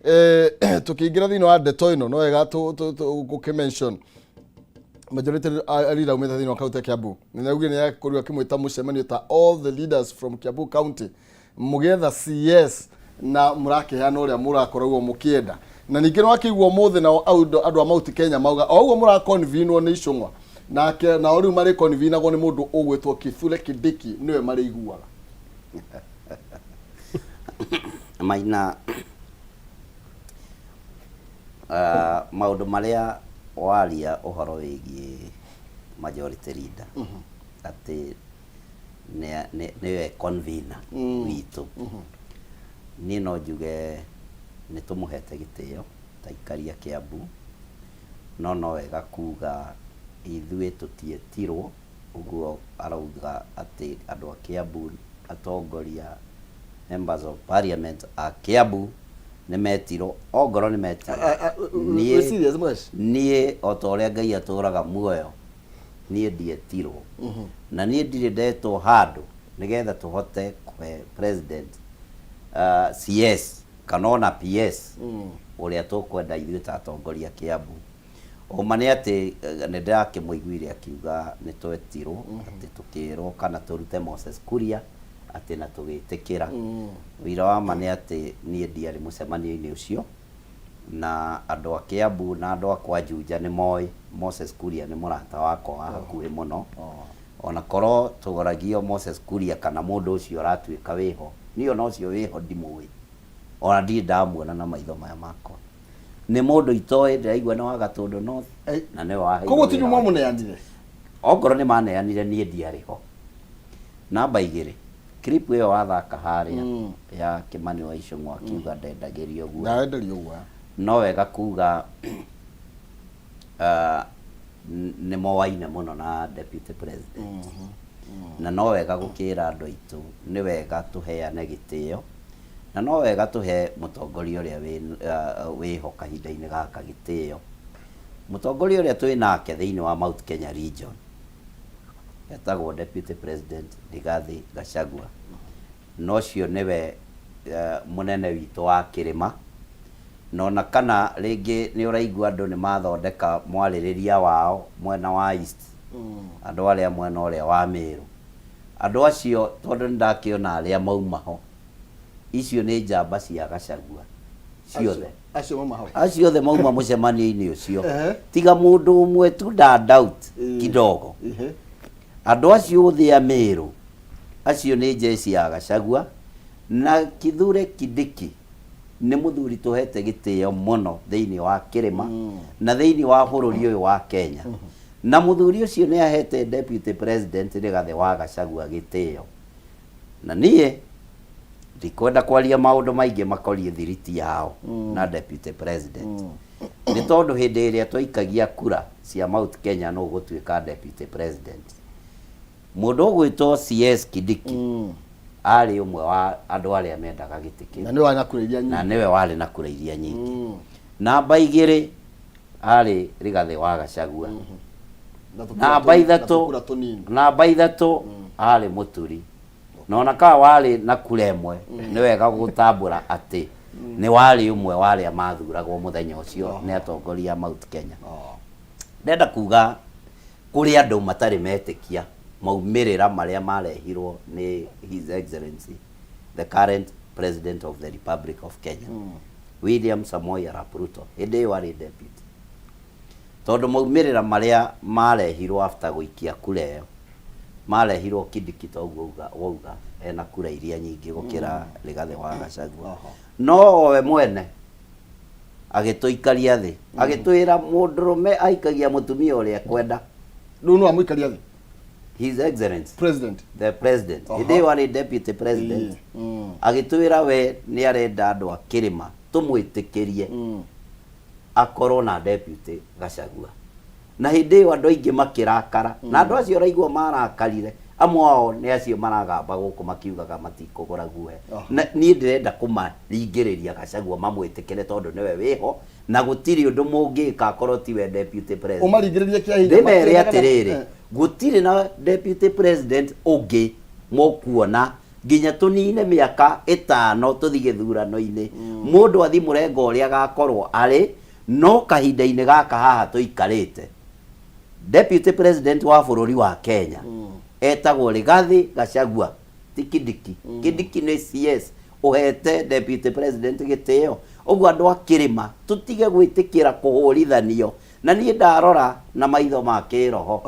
Tũkĩingĩra thĩinĩ wa ndeto ĩno, no wega gũkĩ-mention majority leader umĩte thĩinĩ wa kaunti ya Kiambu nĩ augire nĩ akorirwo akĩmwĩta mũcemanio ta all the leaders from Kiambu County, mũgĩetha CS na mũrakĩheana ũrĩa mũrakoragwo mũkĩenda. Na ningĩ nĩ wakĩigua ũmũthĩ nao andũ a Mount Kenya mauga o ũguo mũraconvenwo nĩ Icũng'wa nake, nao rĩu marĩ convenagwo nĩ mũndũ ũgwĩtwo Kithure Kindiki, nĩwe marĩiguaga. Maina, maũndũ marĩa waria ũhoro wĩgiĩ majority leader atĩ nĩwe convener witũ, niĩ no njuge nĩ tũmũhete gĩtĩo ta ikaria Kiambu, no wega kuga ithuĩ tũtietirwo. Ũguo arauga atĩ andũ a Kiambu, atongoria, members of parliament a Kiambu nĩ metirwo, ongorwo nĩ metirwo. Wĩ serious, Mwesh? Niĩ o ta ũrĩa Ngai atũraga muoyo, niĩ ndietirwo, na niĩ ndirĩ ndetwo handũ nĩgetha tũhote kũhe president CS kana ona PS ũrĩa tũkwenda ithuĩ ta atongoria Kiambu. Ũma nĩ atĩ nĩ ndĩrakĩmũiguire akiuga nĩ twetirwo, atĩ tũkĩrwo kana tũrute Moses Kuria, atĩ na tũgĩtĩkĩra. Ũira wa ma nĩ atĩ niĩ ndiarĩ mũcemanio-inĩ ũcio, na andũ a Kiambu na andũ a kwa Juja nĩ moĩ Moses Kuria nĩ mũrata wakwa wa hakuhĩ mũno. Ona korwo tũgoragio Moses Kuria kana mũndũ ũcio ũratuĩka wĩho, niĩ ona ũcio wĩho ndimũĩ, ona ndirĩ ndamuona na maitho maya makwa. Nĩ mũndũ itoĩ, ndĩraigua nĩ wa Gatũndũ North na nĩwe waheirwo Koguo tinyu wĩra wa mwamũneanire? Ongorwo nĩ maneanire, niĩ ndiarĩ ho. Namba igĩrĩ, clip ĩyo wathaka harĩa ya Kĩmani wa Icũng'wa akiuga ndendagĩrio guoya. Ndarenderio guoya. No wega kuga nĩ moaine mũno na deputy president, na no wega gũkĩra andũ aitũ nĩ wega tũheane gĩtĩo, na no wega tũhe mũtongoria ũrĩa wĩho kahinda-inĩ gaka gĩtĩo. Mũtongoria ũrĩa twĩ nake thĩinĩ wa Mount Kenya region etagwo Deputy President Rigathi Gachagua, na ũcio nĩwe mũnene witũ wa kĩrĩma. Na ona kana rĩngĩ nĩ ũraigua andũ nĩ mathondeka mwarĩrĩria wao mwena wa East, andũ arĩa mwena ũrĩa wa Meru, andũ acio tondũ nĩ ndakĩona arĩa mauma ho, icio nĩ njamba cia Gachagua ciothe. Acio mauma hau? Acio othe mauma mũcemanio-inĩ ũcio, tiga mũndũ ũmwe tu nda doubt kidogo. Andũ acio othe a Meru, acio nĩ jeshi ya Gachagua. Na Kithure Kindiki nĩ mũthuri tũhete gĩtĩo mũno thĩinĩ wa kĩrĩma na thĩinĩ wa bũrũri ũyũ wa Kenya, na mũthuri ũcio nĩ ahete deputy president Rigathĩ wa Gachagua gĩtĩo. Na niĩ ndikwenda kwaria maũndũ maingĩ makoniĩ thiriti yao na deputy president, nĩ tondũ hĩndĩ ĩrĩa twaikagia kura cia Mount Kenya nũ ũgũtuĩka deputy president, mũndũ ũgwĩtwo CS Kindiki arĩ ũmwe wa andũ arĩa mendaga gĩtĩ kĩu. Na nĩwe warĩ na kura iria na nyingĩ. Nĩwe warĩ na kura iria nyingĩ. Namba igĩrĩ arĩ Rigathĩ wa Gachagua. Na tũkura Namba na ithatũ, tũkura tũnini. Namba ithatũ arĩ Mũturi, na ona ka warĩ na kura ĩmwe, nĩ wega gũtambũra atĩ nĩ warĩ ũmwe wa arĩa mathuragwo mũthenya ũcio nĩ atongoria a Mount Kenya. Ndenda kuga kũrĩ andũ matarĩ metĩkia maumĩrĩra marĩa marehirwo nĩ His Excellency the current President of the Republic of Kenya, William Samoei Arap Ruto, hĩndĩ ĩyo arĩ deputy, tondũ maumĩrĩra marĩa marehirwo after gũikia kura ĩyo marehirwo Kindiki toguo wauga ena kura iria nyingĩ gũkĩra Rigathĩ wa Gachagua. No we mwene agĩtũikaria thĩ, agĩtwĩra mũndũrũme aikagia mũtumia ũrĩa ekwenda. Rĩu no amũikaria thĩ? His Excellency President. The president, hĩndĩ ĩyo arĩ deputy president, agĩtwĩra we nĩ arenda andũ a kĩrĩma tũmwĩtĩkĩrie akorwo na deputy Gachagua. Na hĩndĩ ĩyo andũ aingĩ makĩrakara, na andũ acio ũraigua marakarire, amwe ao nĩ acio maragamba gũkũ makiugaga matikũgũra guoya. Na niĩ ndĩrenda kũmaringĩrĩria Gachagua mamwĩtĩkĩre, tondũ nĩwe wĩho na gũtirĩ ũndũ mũngĩka akorwo tiwe deputy president. Ũmaringĩrĩrie kĩa hinya? Ndĩmere makĩendaga atĩrĩrĩ, gũtirĩ na deputy president ũngĩ mũkuona. Nginya tũnine mĩaka ĩtano tũthiĩ gĩthurano-inĩ, mũndũ athiĩ mũrengo ũrĩa agakorwo arĩ. No kahinda-inĩ gaka haha tũikarĩte, Deputy President wa bũrũri wa Kenya etagwo Rigathi Gachagua, ti Kindiki. Kindiki nĩ CS ũhete Deputy President gĩtĩo. Ũguo andũ a kĩrĩma tũtige gwĩtĩkĩra kũhũrithanio. Na niĩ ndarora na maitho ma kĩroho,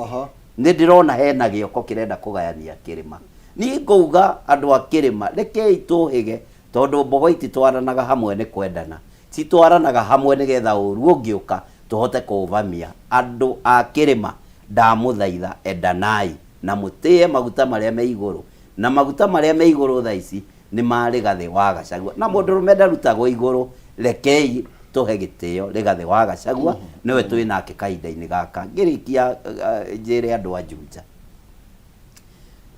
nĩ ndĩrona hena gĩoko kĩrenda kũgayania kĩrĩma. Niĩ ngauga andũ a kĩrĩma, rekei tũhĩge, tondũ mbogo ititwaranaga hamwe nĩ kwendana, citwaranaga hamwe nĩgetha ũru ũngĩũka tũhote kũũvamia. Andũ a kĩrĩma ndamũthaitha, endanai na mũtĩe maguta marĩa me igũrũ. Na maguta marĩa me igũrũ thaa ici nĩ ma Rigathĩ wa Gachagua. Na mũndũrũme ndarutagwo igũrũ, rekei tũhe gĩtĩo Rigathĩ wa Gachagua, nĩwe twĩ nake kahinda-inĩ gaka. Ngĩrĩkia njĩre andũ a Juja,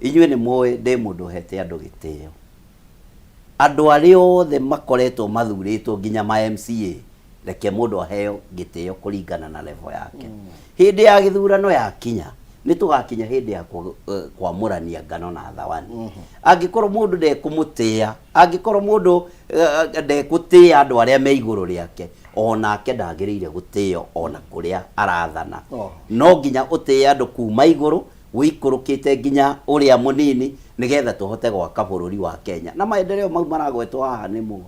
inyuĩ nĩ mũĩ ndĩ mũndũ ũhete andũ gĩtĩo. Andũ arĩa othe makoretwo mathurĩtwo nginya ma MCA, reke mũndũ aheo gĩtĩo kũringana na level yake. Hĩndĩ ya gĩthurano yakinya, nĩ tũgakinya hĩndĩ ya kwamũrania ngano na thawani. Angĩkorwo mũndũ ndekũmũtĩa, angĩkorwo mũndũ ndekũtĩa andũ arĩa me igũrũ rĩake, onake ndagĩrĩire gũtĩo ona kũrĩa arathana. No nginya ũtĩe andũ kuma igũrũ ũikũrũkĩte nginya ũrĩa mũnini, nĩgetha tũhote gwaka bũrũri wa Kenya. Na maendeleo mau maragwetwo haha nĩ Mũgo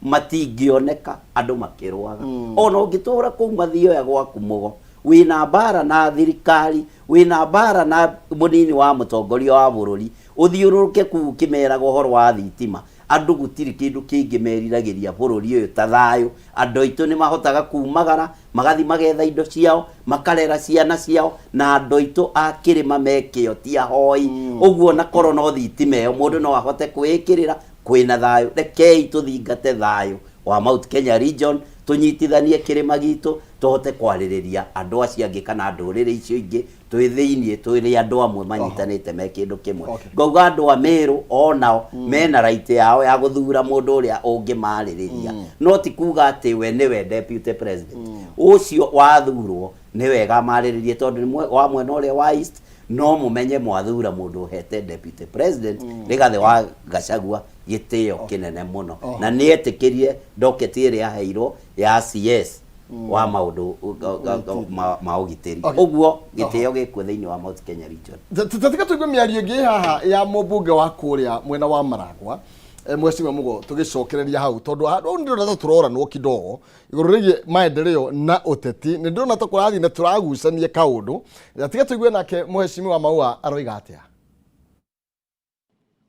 matingĩoneka andũ makĩrũaga. Ona ũngĩtũra kũu mathioya gwaku Mũgo, wĩna mbara na thirikari, wĩna mbara na mũnini wa mũtongoria wa bũrũri, ũthiũrũrũke kũu ũkĩmeraga ũhoro wa thitima. Andũ gũtirĩ kĩndũ kĩngĩ meriragĩria bũrũri ũyũ ta thayũ. Andũ aitũ nĩ mahotaga kumagara, magathi magetha indo ciao, makarera ciana ciao, na andũ aitũ a kĩrĩma me kĩo, ti ahoi. Ũguo na korwo no thitima ĩyo mũndũ no ahote kwĩĩkĩrĩra kwĩna thayũ. Rekei tũthingate thayũ wa Mount Kenya region, tũnyitithanie kĩrĩma gitũ, tũhote kwarĩrĩria andũ acio angĩ kana ndũrĩrĩ icio ingĩ twĩ thĩiniĩ, twĩrĩ andũ amwe manyitanĩte me kĩndũ kĩmwe. Ngauga andũ a Meru onao mena right yao ya gũthura mũndũ ũrĩa ũngĩmarĩrĩria, no ti kuga atĩ we nĩwe deputy president. Ũcio wathurwo nĩ wega amarĩrĩrie, tondũ nĩ wa mwena ũrĩa wa East. No mũmenye mwathura mũndũ ũhete Deputy President Rigathĩ wa Gachagua gĩtĩo kĩnene mũno, na nĩ etĩkĩrie docket ĩrĩa aheirwo ya CS wa maũndũ ma ũgitĩri. Ũguo gĩtĩo gĩkuo thĩinĩ wa Mount Kenya region. Tatiga tũigue mĩario ĩngĩ haha ya mũmbunge wa kũrĩa mwena wa Maragwa, Mheshimiwa Mugo, tũgĩcokereria hau, tondũ handũ hau nĩndĩrona ta tũroranwo kidogo igũrũ rĩgiĩ maendeleo na ũteti. Nĩ ndĩrona ta kũrathiĩ na tũragucania kaũndũ. Tiga tũigue nake Mheshimiwa Maua aroiga atĩa.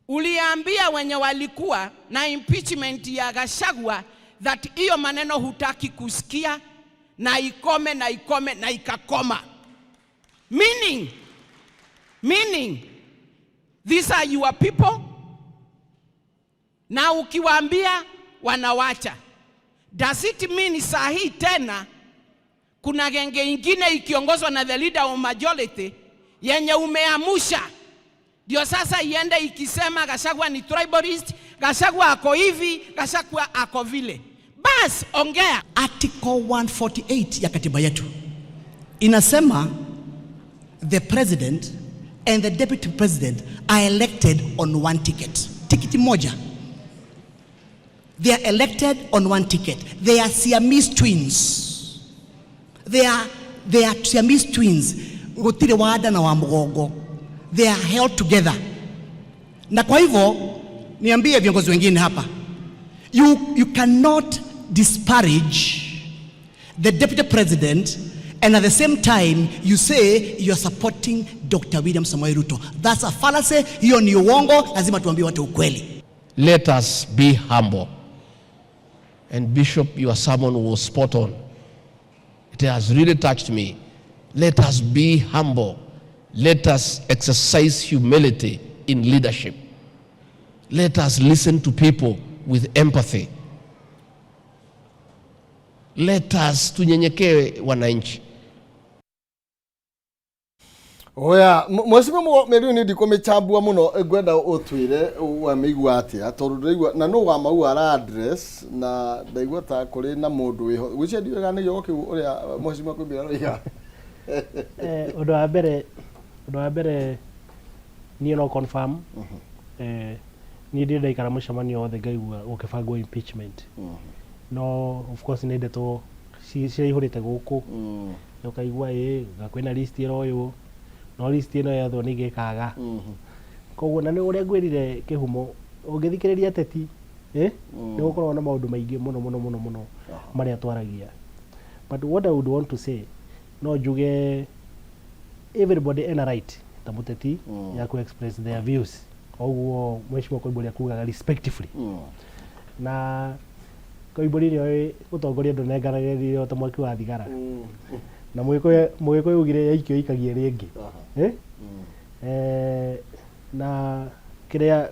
Uliambia wenye walikuwa na impeachment ya Gachagua that hiyo maneno hutaki kusikia na ikome na ikome na ikakoma. Meaning these are your people, na ukiwaambia wanawacha. Does it mean saa hii tena kuna genge ingine ikiongozwa na the leader of majority yenye umeamusha ndio sasa iende ikisema Gachagua ni tribalist, Gachagua ako hivi, Gachagua ako vile? Bas, ongea. Article 148 ya katiba yetu inasema the president and the deputy president are elected on one ticket. Tikiti moja. They are elected on one ticket. They are Siamese twins. They are Siamese twins. Gũtirĩ wa nda na wa mgongo. They are held together. Na kwa hivyo niambie viongozi wengine hapa, you cannot disparage the deputy president and at the same time you say you are supporting Dr. William Samoei Ruto. That's a fallacy. Hiyo ni uongo, lazima tuambie watu ukweli. Let us be humble. And Bishop, your sermon was spot on. It has really touched me. Let us be humble. Let us exercise humility in leadership. Let us listen to people with empathy. Let us tunyenyekee wananchi. Oya, Mheshimiwa Mĩario nĩ ndikũmĩchambua mũno, ngwenda ũtwĩre wamĩigua atĩa, tondũ ndĩraigua na nũ wa mau ara address na ndaigua ta kũrĩ na mũndũ wĩho gwĩcia ndiũĩ kana nĩ gĩoko kĩu ũrĩa Mheshimiwa Koimbũri aroiga. Ũndũ wa mbere niĩ no confirm Niĩ ndirĩ ndaikara mũcemanio wothe ngaigua gũkĩbangwo impeachment. No of course nĩ ndeto ciraihũrĩte gũkũ. Ũkaigua ĩĩ kwĩna list ĩroywo, no list ĩno yethwo ningĩ ĩkaga. Koguo na nĩ ũrĩa ngwĩrire kĩhumo, ũngĩthikĩrĩria ateti nĩ gũkoragwo na maũndũ maingĩ mũno mũno mũno mũno marĩa twaragia. But what I would want to say, no njuge everybody ena right ta mũteti ya ku express their views. Koguo Mheshimiwa Koimbũri akugaga respectively. Na Koimbũri nĩ oĩ ũtongoria ndũnenganagĩrio ta mwaki wa thigara. Na Mũgĩkũyũ augire yaikio ĩikagia ĩrĩa ĩngĩ. Eh? Na kĩrĩa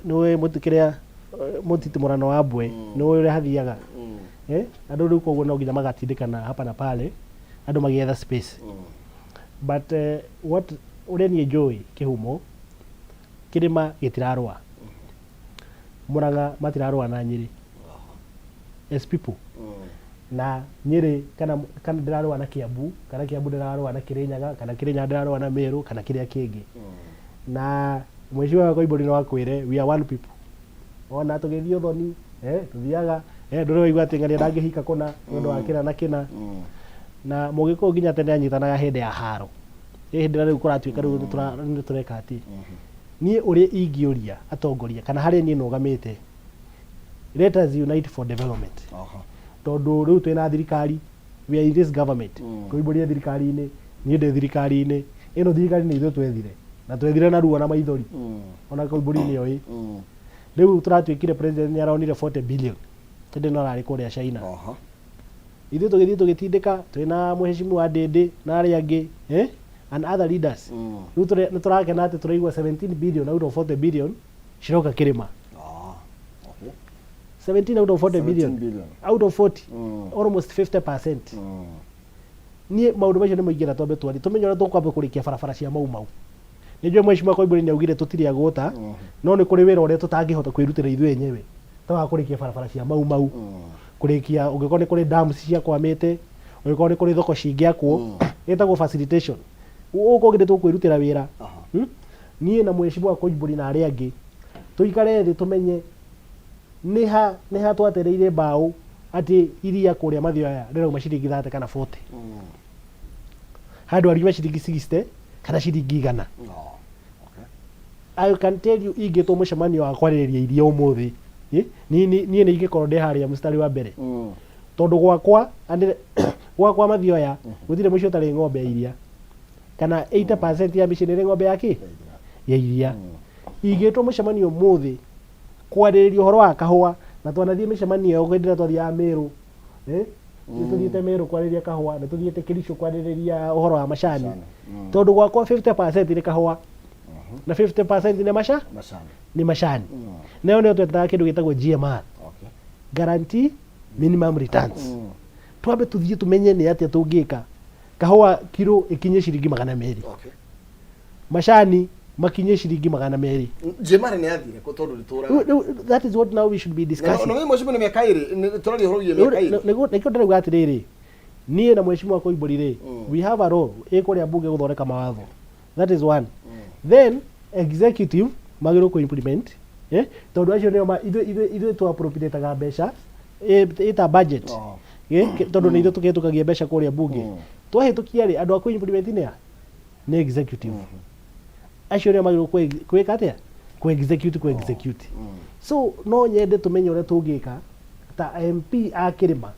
nĩũĩ kĩrĩa mũtitimũrano wa mbwe, nĩũĩ ũrĩa hathiaga. Eh? Andũ rĩu koguo no nginya magatindĩkana hapa na pale andũ magĩetha space. But what ũrĩa niĩ njũĩ kĩhumo, kĩrĩma gĩtirarũa. Mũrang'a matirarũa na Nyĩrĩ as people. Na Nyĩrĩ kana ndĩrarũa na Kiambu, kana Kiambu ndĩrarũa na Kĩrĩnyaga, kana Kĩrĩnyaga ndĩrarũa na Meru, kana kĩrĩa kĩngĩ. Na Mheshimiwa Koimbũri no akwĩre we are one people. Ona tũgĩthiĩ ũthoni, tũthiaga, ndũrĩ waigua atĩ ng'ania ndangĩhika kũna nĩ ũndũ wa kĩna na kĩna. Na Mũgĩkũyũ nginya tene anyitanaga hĩndĩ ya haro. Ĩ hĩndĩ ĩrĩa rĩu kũratuĩka rĩu nĩ tũreka atĩ. Niĩ ũrĩa ingĩũria atongoria kana harĩa niĩ nũgamĩte, let us unite for development. Tondũ rĩu twĩna thirikari, we are in this government. Koimbũri e thirikari-inĩ, niĩ ndĩ thirikari-inĩ. Ĩno thirikari nĩ ithuĩ twethire. Na twethire na ruo na maithori. Ona Koimbũri nĩ oĩ. Rĩu tũratuĩkire president nĩ aronire 40 billion. Hĩndĩ ĩno ararĩ kũrĩa China. Ithuĩ tũgĩthiĩ tũgĩtindĩka twĩna Mheshimiwa Ndĩndĩ na arĩa angĩ, and other leaders. Rĩu nĩ tũrakena atĩ tũraigua 17 billion out of 40 billion ciroka kĩrĩma. 17 out of 40 billion. 17 billion. Out of 40. Almost 50%. Niĩ maũndũ macio nĩ maingĩra twambe twari tũmenye ũrĩa tũkwamba kũrĩkia barabara cia Mau Mau. Nĩ njũĩ Mheshimiwa Koimbũri nĩ augire tũtirĩ agũta, no nĩ kũrĩ wĩra ũrĩa tũtangĩhota kwĩrutĩra ithuĩ enyewe ta wa kũrĩkia barabara cia Mau Mau, kũrĩkia ũngĩkorwo nĩ kũrĩ dams ciakwamĩte, ũngĩkorwo nĩ kũrĩ thoko cingĩakwo, ĩtagwo facilitation. Gũkũ kũngĩ nĩ tũkwĩrutĩra wĩra. Niĩ na Mheshimiwa Koimbũri na arĩa angĩ tũikare thĩ tũmenye nĩ ha twatereire mbaũ atĩ iria kũrĩa Mathioya rĩrauma ciringi 30 kana 40. Handũ ariuma ciringi 60 kana ciringi 100. I can tell you ingĩtwo mũcemanio wa kwarĩrĩria iria ũmũthĩ, niĩ nĩ ingĩkorwo ndĩ harĩa mũstari wa mbere. Tondũ gwakwa Mathioya gũtirĩ mũciĩ ũtarĩ ng'ombe ya iria. Kana 80% ya mĩciĩ nĩ ĩrĩ ng'ombe ya kĩ? Ya iria. Ingĩtwo mũcemanio ũmũthĩ kwarĩrĩria ũhoro wa kahũa, na twanathiĩ mĩcemanio ĩyo hĩndĩ ĩrĩa twathiaga Meru, Nĩ tũthiĩte Meru kwarĩrĩria kahũa, nĩ tũthiĩte Kericho kwarĩrĩria ũhoro wa macani. Tondũ gwakwa 50% nĩ kahũa na 50% nĩ Macani. Nĩ macani. Nayo nĩyo twetaga kĩndũ gĩtagwo GMR. Guarantee minimum returns. Twambe tũthiĩ tũmenye nĩ atĩa tũngĩka kahũa kiro ĩkinye ciringi 200. Macani makinye ciringi 200. GMR nĩ yathire kũ tondũ rĩtũraga? Rĩu, that is what now we should be discussing. No, no, mheshimiwa nĩ mĩaka ĩrĩ, nĩ tũraria ũhoro wĩgiĩ mĩaka ĩrĩ. Nĩkĩo ndĩrauga atĩrĩrĩ, niĩ na Mheshimiwa Koimbũri rĩ, we have a role ĩ kũrĩa mbunge gũthondeka mawatho. That is one. Then executive magĩrĩirwo kũ implement, tondũ acio nĩo ithuĩ tũ appropriate-aga mbeca ĩta budget. Tondũ nĩ ithuĩ tũkĩhĩtũkagia mbeca kũrĩa mbunge. Twahĩtũkia rĩ, andũ a kũ implement nĩ a? Nĩ executive. Acio nĩo magĩrĩirwo kwĩka atĩa? Kũ execute, kũ execute. So no nyende tũmenye ũrĩa tũngĩka ta MP a kĩrĩma.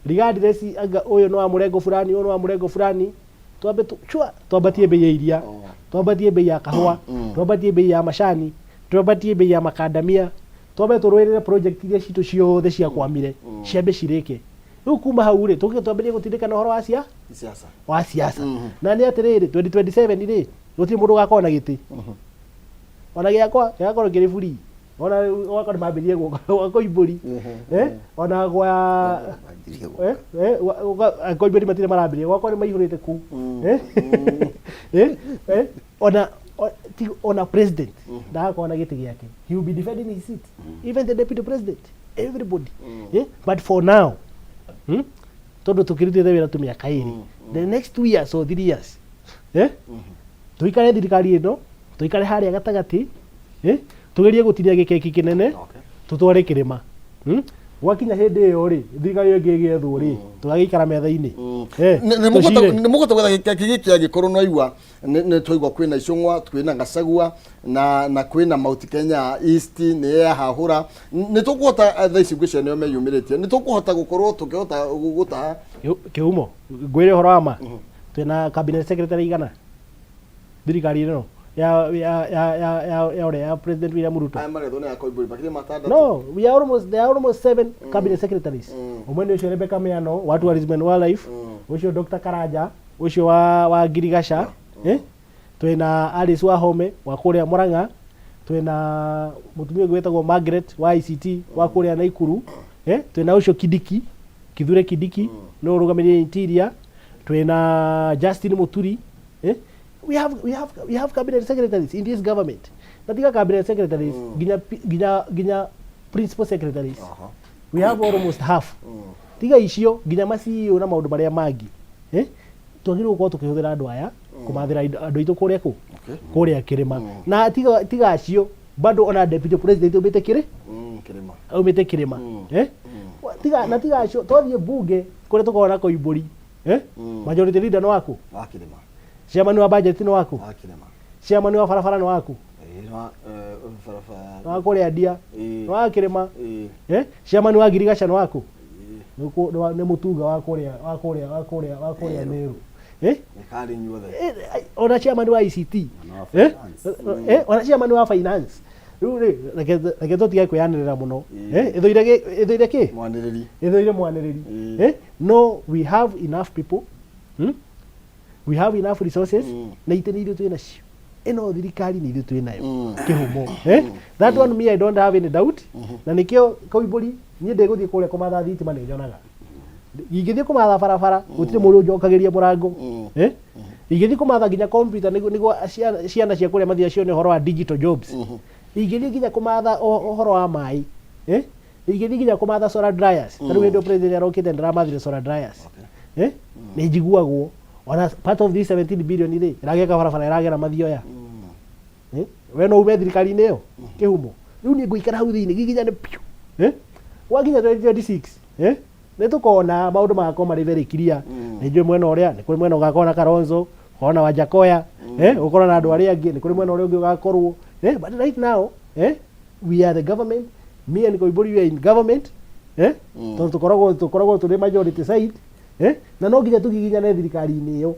Regardless anga ũyũ nĩ wa mũrengo fulani, ũyũ nĩ wa mũrengo fulani, twambe chua, twambatie bei ya iria, twambatie bei ya kahũa, twambatie bei ya macani, twambatie bei ya makandamia, twambe tũrũĩrĩre project iria citũ ciothe ciakwamire, ciambe cirĩke. Rĩu kuma hau rĩ, tũke twambĩrĩrie gũtindĩkana ũhoro wa Siasa. Wa siasa. Na nĩ atĩrĩrĩ, 2027 rĩ, gũtirĩ mũndũ ũgakorwo na gĩtĩ. Ona gĩakwa gĩgakorwo kĩrĩ free. Ona gwakwa nĩ mambĩrĩrie gũka gwa Koimbũri. Ona gwa Koimbũri matirĩ marambĩrĩria, gwakwa nĩ maihũrĩte kũu. Ona ti, ona president ndagakorwo na gĩtĩ gĩake. He will be defending his seat. Even the deputy president, everybody. But for now, tondũ tũkĩrutĩte wĩra tu mĩaka ĩrĩ, the next 2 years or 3 years, tũikare thirikari ĩno, Tũikare harĩa gatagatĩ, eh, tũgerie gũtinia gĩkeki kĩnene tũtware kĩrĩma. Gwakinya hĩndĩ ĩyo rĩ, thirikari ĩyo ĩngĩ ĩgĩethwo rĩ, tũgagĩikara metha-inĩ. Eh, tũcire. Nä må gwetha gä gä kä angä korwo nwaigua nä twaigua kwä na icång'wa kwä na gacagua na kwä na Mount Kenya East nä yahahå ra nä tå kåhota thaa ici ngwä cia nä o meyumä rä tie nä tå kåhota gå korwo tå kä hota gå taha. Kĩhumo ngwĩre ũhoro wa ma, twĩna cabinet secretary igana thirikari ĩno ya ũrĩa ya President William Ruto. Aya marethwo nä akoimbå makä matandatå. No, we are almost there are almost seven cabinet secretaries. Ũmwe nĩ ũcio Rebecca Miano wa tourism and wildlife, ũcio Dr. Karanja, ũcio wa Girigasha, eh? Twĩna Alice Wahome wa kũrĩa Murang'a, twĩna mũtumia ũngĩ wĩtagwo Margaret wa ICT wa kũrĩa Naikuru, eh? Twĩna ũcio Kindiki, Kithure Kindiki, nĩwe ũrũgamĩrĩire interior, twĩna Justin Muturi, eh? We have cabinet secretaries in this government. Na tiga cabinet secretaries, nginya principal secretaries. We have almost half. Tiga icio nginya ma CEO na maũndũ marĩa mangĩ. Eh? Twagĩrĩirwo gũkorwo tũkĩhũthĩra andũ aya kũmathĩra andũ aitũ kũrĩa kũ kũrĩa kĩrĩma. Na tiga acio bado ona deputy president aumĩte kĩrĩ Kä rä ma. Aumĩte kĩrĩma. Eh? Tiga acio twathiĩ bunge kũrĩa tũkoragwo na Koimbũri. Eh? Majority leader nĩ waku? Wa kä rä ma. Chairman wa budget nĩ waku? Wa kä rä ma. Chairman wa barabara nĩ waku? Barabara. Nĩ wa kũrĩa ndia? Ĩĩ. Nĩ wa kĩrĩma? Ĩĩ. Eh? Chairman wa Girigaca nĩ waku? Nĩ mũtunga wa kũrĩa Meru. Eh? Nä karä inyuothe. Eh, ona chairman wa ICT. Ona wa Eh? finance. Eh, ona chairman wa finance. Rĩu rĩ, reke tũtige kwĩyanĩrĩra mũno. Ĩĩ. Eh, ĩthũire kĩ? Mwanä rä ri. Ĩthũire mwanĩrĩri. Ĩĩ. Eh? No, we have enough people. We have enough resources na itĩ nĩ ithuĩ twĩ nacio. Ĩno thirikari nĩ ithuĩ twĩ nayo. Kĩhumo. Eh? That one me I don't have any doubt. Na nĩkĩo Koimbũri niĩ ndĩgũthiĩ kũrĩa kũmatha thitima nĩ nyonaga. Ingĩthiĩ kũmatha barabara gũtirĩ mũndũ ũnjokagĩria mũrango. Eh? Ingĩthiĩ kũmatha nginya computer nĩguo ciana cia kũrĩa mathiaga cione ũhoro wa digital jobs. Ingĩthiĩ nginya kũmatha ũhoro wa maĩ. Eh? Ingĩthiĩ nginya kũmatha solar dryers. Ta rĩu hĩndĩ ĩyo president arokĩte ndĩramathire solar dryers. Eh? Nĩ njiguagwo. Ona part of this 17 billion rĩ, ĩragĩaka barabara ĩragera Mathioya. Eh? We no ume thirikari-inĩ ĩyo kĩhumo. Rĩu niĩ ngũikara hau thĩinĩ giginyane piũ. Eh? Gwakinya 2026, eh? Nĩ tũkona maũndũ magakorwo marĩ very clear. Nĩ njũĩ mwena ũrĩa, nĩ kũrĩ mwena ũgakorwo na Kalonzo, ũkorwo na Wajackoyah, eh? Ũkorwo na andũ arĩa angĩ, nĩ kũrĩ mwena ũrĩa ũngĩ ũgakorwo. Eh? But right now, eh? We are the government. Me and Koimbũri, we are in government. Eh? Tondũ tũkoragwo tũrĩ majority side. Eh? Na no nginya tũgiginyane thirikari-inĩ ĩyo.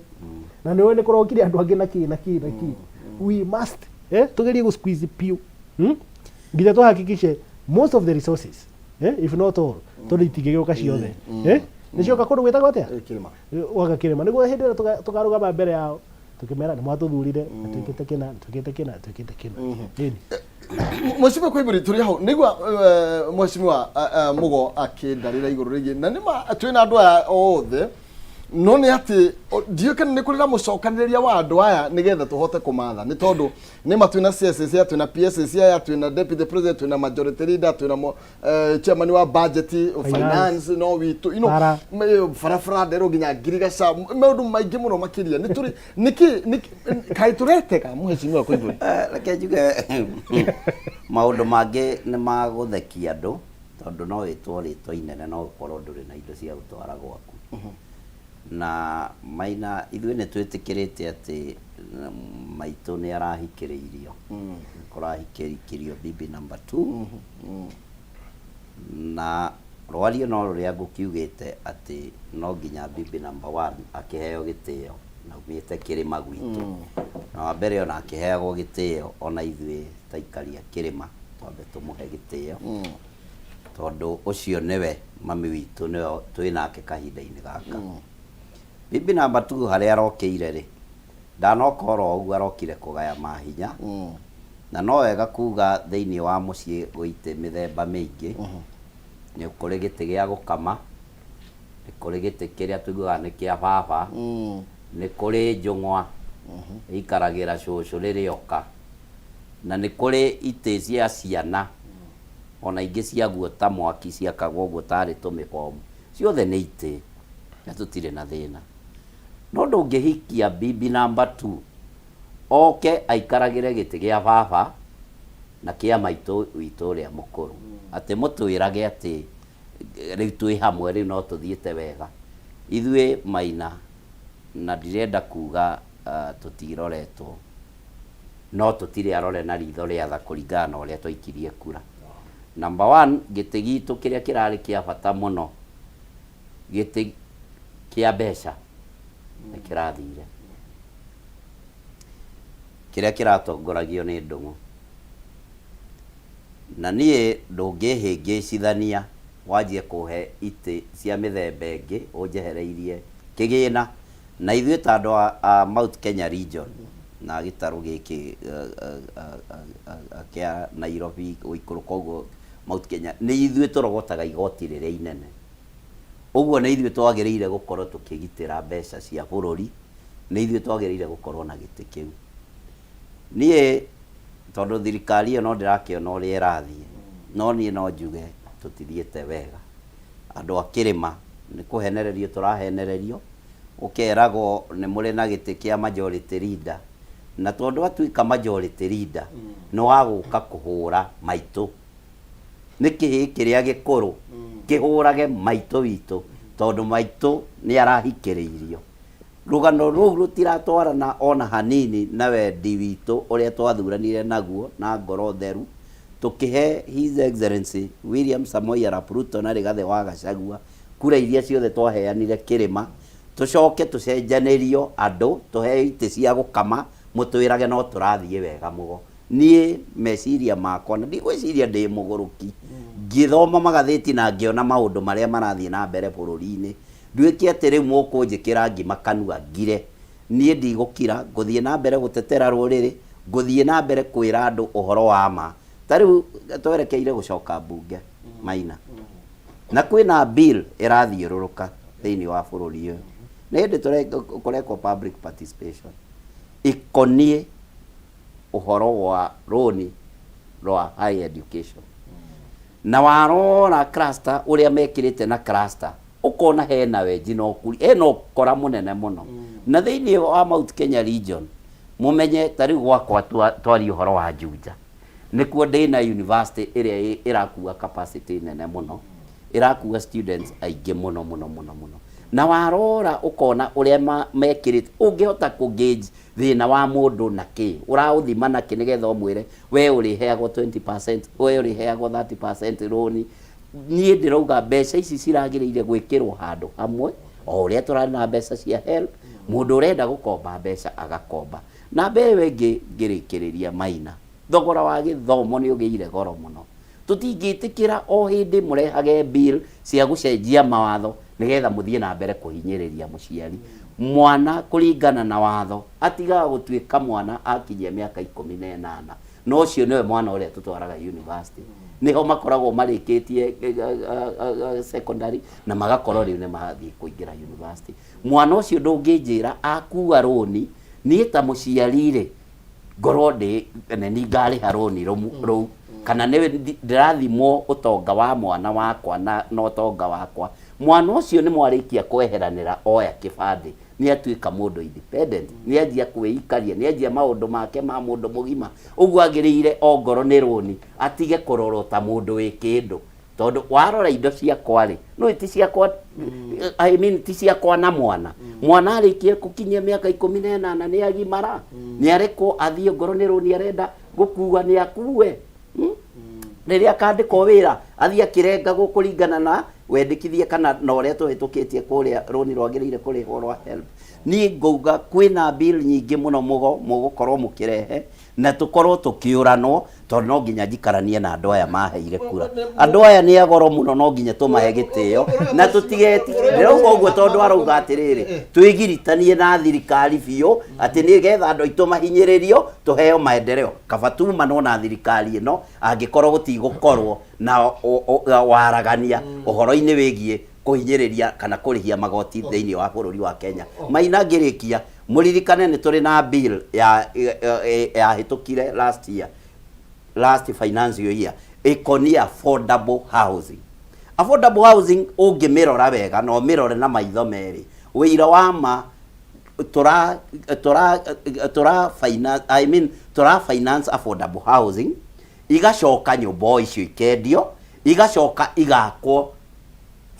Na nĩ ũĩ nĩ kũrokire andũ angĩ na kĩ na kĩ na kĩ. We must, eh? Tugerie gũ squeeze piũ. Nginya tuhakikishe most of the resources, eh? If not all, tondũ itingĩgĩũka ciothe. Eh? Nĩ cioka kũndũ gwĩtagwo atĩa? Kä rä ma. Gwaka kĩrĩma. Nĩguo hĩndĩ ĩrĩa tũkarũgama mbere yao tũkĩmera nĩ mwatũthurire na twĩkĩte kĩna, twĩkĩte kĩna, twĩkĩte kĩna. Ĩni. Mheshimiwa Koimbũri, tũrĩ hau nĩgua mheshimiwa Mugo akĩndarĩra igũrũ rĩgiĩ na nĩma twĩna andũ aya othe no nĩ atĩ ndiũĩ kana nĩ kũrĩ na mũcokanĩrĩria wa andũ aya nĩgetha tũhote kũmatha nĩ tondũ nĩma twĩna CSS aya, twĩna PSS aya, twĩna deputy president, twĩna majority leader, twĩna chairman wa budget, finance no witũ Bara. Barabara nderwo nginya ngirigaca maũndũ maingĩ mũno makĩria nĩ tũrĩ nĩkĩ kaĩ tũretega mheshimiwa Koimbũri? Reke njuge maũndũ mangĩ nĩ ma gũthekia andũ tondũ no wĩtwo rĩtwa inene no ũkorwo ndũrĩ na indo cia gũtwara gwaku na maina ithuĩ nĩ twĩtĩkĩrĩte atĩ maitũ nĩ arahikĩrĩirio kũrahikĩrĩirio bibi number 2 na rwario no rũrĩa ngũkiugĩte atĩ no nginya bibi number 1 akĩheo gĩtĩo na umĩte kĩrĩma gwitũ na wa mbere ona akĩheagwo gĩtĩo ona ithuĩ ta aikari a kĩrĩma twambe tũmũhe gĩtĩo tondũ ũcio nĩwe mami witũ nĩwe twĩ nake kahinda-inĩ gaka. Bibi number 2 harĩa arokĩire rĩ ndanoka oro ũguo arokire kũgaya mahinya na no wega kuga thĩinĩ wa mũciĩ gwĩ itĩ mĩthemba mĩingĩ. Nĩ kũrĩ gĩtĩ gĩa gũkama, nĩ kũrĩ gĩtĩ kĩrĩa tuiguaga nĩ kĩa baba, nĩ kũrĩ njũng'wa ĩikaragĩra cũcũ rĩrĩa oka na nĩ kũrĩ itĩ cia ciana ona ingĩ cia guota mwaki ciakagwo ũguo tarĩ tũmĩbomu. Ciothe nĩ itĩ na tũtirĩ na thĩna no ndũngĩhikia bibi number 2. Oke aikaragĩre gĩtĩ gĩa baba na kĩa maitũ witũ ũrĩa mũkũrũ, atĩ mũtwĩrage atĩ rĩu twĩ hamwe, rĩu no tũthiĩte wega. Ithuĩ Maina, na ndirenda kuga tũtiroretwo, no tũtirĩ arore na ritho rĩa tha kũringana na ũrĩa twaikirie kura. Number one, gĩtĩ gitũ kĩrĩa kĩrarĩ kĩa bata mũno, gĩtĩ kĩa mbeca nĩ kĩrathire. Kĩrĩa kĩratongoragio nĩ Ndung'u. Na niĩ ndũngĩhĩngĩcithania wanjie kũhe itĩ cia mĩthemba ĩngĩ ũnjehereirie kĩgĩna. Na ithuĩ ta andũ a Mount Kenya region na gĩtarũ gĩkĩ kĩa Nairobi gũikũrũka ũguo Mount Kenya, nĩ ithuĩ tũrogotaga igoti rĩrĩa inene. Ũguo nĩ ithuĩ twagĩrĩire gũkorwo tũkĩgitĩra mbeca cia bũrũri, nĩ ithuĩ twagĩrĩire gũkorwo na gĩtĩ kĩu. Niĩ tondũ thirikari ĩyo no ndĩrakĩona ũrĩa ĩrathiĩ, no niĩ no njuge tũtithiĩte wega. Andũ a kĩrĩma nĩ kũhenererio tũrahenererio, ũkeragwo nĩ mũrĩ na gĩtĩ kĩa majority leader, na tondũ atuĩka majority leader nĩ wa gũka kũhũra maitũ. Nĩ kĩhĩĩ kĩrĩa gĩkũrũ kĩhũrage maitũ witũ tondũ maitũ nĩ arahikĩrĩirio. Rũgano rũu rũtiratwarana o na hanini na wendi witũ ũrĩa twathuranire naguo na ngoro theru tũkĩhe His Excellency William Samoei Arap Ruto na Rigathĩ wa Gachagua kura iria ciothe twaheanire kĩrĩma, tũcoke tũcenjanĩrio andũ tũheo itĩ cia gũkama mũtwĩrage no tũrathiĩ wega mũgo. Niĩ meciria makwa, na ndigwĩciria ndĩ mũgũrũki, ngĩthoma magathĩti na ngĩona maũndũ marĩa marathiĩ na mbere bũrũri-inĩ, nduĩke atĩ rĩu mũkũnjĩkĩra ngima kanua ngire, niĩ ndigũkira, ngũthiĩ na mbere gũtetera rũrĩrĩ, ngũthiĩ na mbere kwĩra andũ ũhoro wa ma. Ta rĩu twerekeire gũcoka mbunge, Maina, na kwĩna bill ĩrathiũrũrũka thĩinĩ wa bũrũri ũyũ. Nĩ hĩndĩ kũrekwo public participation ĩkoniĩ ũhoro wa rũni rwa higher education. Na warora cluster ũrĩa mekĩrĩte na cluster, ũkona hena wenji na ũkuri, hena ũkora mũnene mũno. Na thĩinĩ wa Mount Kenya region, mũmenye ta rĩu gwakwa twarie ũhoro wa Juja, nĩkuo ndĩna university ĩrĩa ĩrakua capacity nene mũno, ĩrakua students aingĩ mũno mũno mũno mũno. Na warora ũkona ũrĩa mekĩrĩte, ũngĩhota kũ gauge thĩna wa mũndũ na kĩ, ũraũthima na kĩ nĩgetha ũmwĩre we ũrĩheagwo 20%, we ũrĩheagwo 30% rũni. Niĩ ndĩrauga mbeca ici ciragĩrĩire gwĩkĩrwo handũ hamwe, o ũrĩa tũrarĩ na mbeca cia HELB, mũndũ ũrenda gũkomba mbeca agakomba. Na ĩyo ĩngĩ ngĩrĩkĩrĩria Maina, thogora wa gĩthomo nĩ ũgĩire goro mũno. Tũtingĩtĩkĩra o hĩndĩ mũrehage bill cia gũcenjia mawatho nĩgetha mũthiĩ na mbere kũhinyĩrĩria mũciari. Mwana kũringana na watho atigaga gũtuĩka mwana akinyia mĩaka 18, na ũcio nĩwe mwana ũrĩa tũtwaraga university. Nĩho makoragwo marĩkĩtie secondary na magakorwo rĩu nĩ marathiĩ kũingĩra university. Mwana ũcio ndũngĩnjĩra akua rũni, niĩ ta mũciari rĩ ngorwo ndĩ nĩ ngarĩha rũni rũu, kana nĩ ndĩrathimwo ũtonga wa mwana wakwa na ũtonga wakwa. Mwana ũcio nĩ mwarĩkia kweheranĩra oya kĩbandĩ, nĩ atuĩka mũndũ independent, nĩ anjia kwĩikaria, nĩ anjia maũndũ make ma mũndũ mũgima. Ũguo agĩrĩire ongorwo nĩ rũni atige kũrorwo ta mũndũ wĩ kĩndũ, tondũ warora indo ciakwa rĩ, no ti ciakwa, I mean ti ciakwa na mwana. Mwana arĩkia gũkinyia mĩaka 18 nĩ agimara, nĩ arekwo athiĩ, ongorwo nĩ rũni arenda gũkua nĩ akue. Rĩrĩa akandĩkwo wĩra athiĩ akĩrengagwo kũringana na wendekithia kana na ũrĩa tũhĩtũkĩtie kũrĩa rũni rwagĩrĩire kũrĩhwo rwa HELB. Niĩ ngauga kwĩna bill nyingĩ mũno mũgo mũgũkorwo mũkĩrehe na tũkorwo tũkĩũranwo, tondũ no nginya njikaranie na andũ aya maheire kura. Andũ aya nĩ agoro mũno, no nginya tũmahe gĩtĩo na tũtigeti. Ndĩrauga ũguo tondũ arauga atĩrĩrĩ, twĩgiritanie na thirikari biũ atĩ nĩgetha andũ aitũ mahinyĩrĩrio tũheo maendeleo. Kaba tumanwo na thirikari ĩno angĩkorwo gũtigũkorwo na waragania ũhoro-inĩ wĩgiĩ kũhinyĩrĩria kana kũrĩhia magoti thĩinĩ wa bũrũri wa Kenya. Maina ngĩrĩkia, mũririkane nĩ tũrĩ na bill ya yahĩtũkire last year, last financial year, ĩkoniĩ affordable housing. Affordable housing ũngĩmĩrora wega na ũmĩrore na maitho merĩ, ũira wa ma Tura tura tura finance, I mean, tura finance affordable housing, igacoka nyũmba o icio ikendio, igacoka igakwo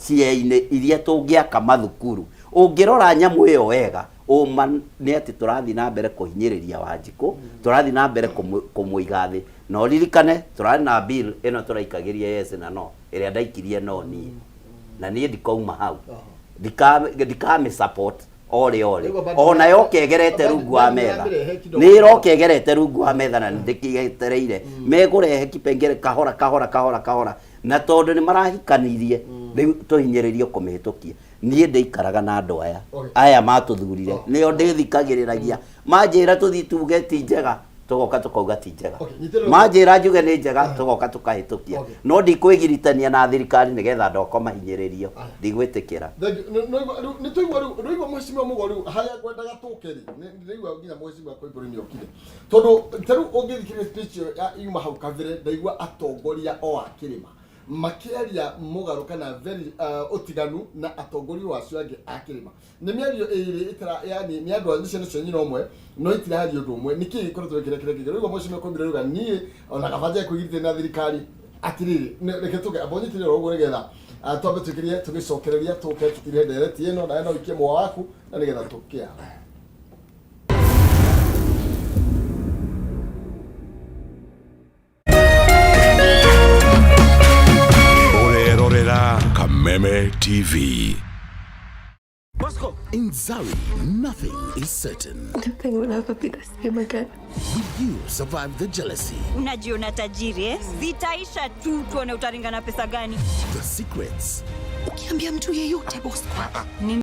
cia-inĩ iria tũngĩaka mathukuru. Ũngĩrora nyamũ ĩyo wega, ũma nĩ atĩ tũrathiĩ na mbere kũhinyĩrĩria Wanjikũ, tũrathiĩ na mbere kũmũiga thĩ. Na ũririkane tũrarĩ na bill ĩno tũraikagĩria yes na no, ĩrĩa ndaikirie no niĩ, na niĩ ndikauma hau, ndikamĩ support orĩ orĩ. Ona yoka ĩgerete rungu wa metha, nĩ ĩroka ĩgerete rungu wa metha, na nĩndĩkĩetereire megũrehe kipengere kahora kahora kahora kahora, na tondũ nĩ marahikanirie rĩu tũhinyĩrĩrio kũmĩhĩtũkia. Niĩ ndĩikaraga na andũ aya aya matũthurire, nĩo ndĩthikagĩrĩragia. Manjĩra tũthiĩ tuge ti njega, tũgoka tũkauga ti njega. Okay, nyitĩrĩra. Manjĩra njuge nĩ njega, tũgoka tũkahĩtũkia, no ndikwĩgiritania na thirikari nĩgetha ndoka mahinyĩrĩrio, ndigwĩtĩkĩra. Thank you. Nĩ twaigua rĩu, nĩwaigua mheshimiwa Mugo, rĩu harĩa ngwendaga tũke rĩ, ndĩraigua nginya mheshimiwa Koimbũri nĩ okire, tondũ ta rĩu ũngĩthikĩrĩria speech ĩyo yuma hau kabere, ndaigua atongoria o a kĩrĩma makĩaria mũgarũ kana very ũtiganu na atongoria o acio angĩ a kĩrĩma. Nĩ mĩario ĩrĩ ĩtara, yani nĩ andũ a ciana cia nyina ũmwe no itiraharia ũndũ ũmwe. Nĩkĩ gĩkoretwo gĩkĩrekere kĩngĩ? Rĩu mheshimiwa Koimbũri arauga niĩ ona kaba njage kwĩgirĩrĩria na thirikari. Atirĩrĩ, reke tũke amba ũnyitĩrĩre oro ũguo nĩgetha twambe twĩkĩrie, tũgĩcokereria tũke tũtire ndereti ĩno, nawe no ũikie mũhwa waku na nĩgetha tũkĩara. Ũrerorera Kameme TV. In Zari, nothing is certain. Nothing will ever be the same again. Will you survive the jealousy, Unajiona tajiri, eh? Zitaisha tu, tuone utaringa na pesa gani. The secrets, Ukiambia mtu yeyote, Bosco. Ni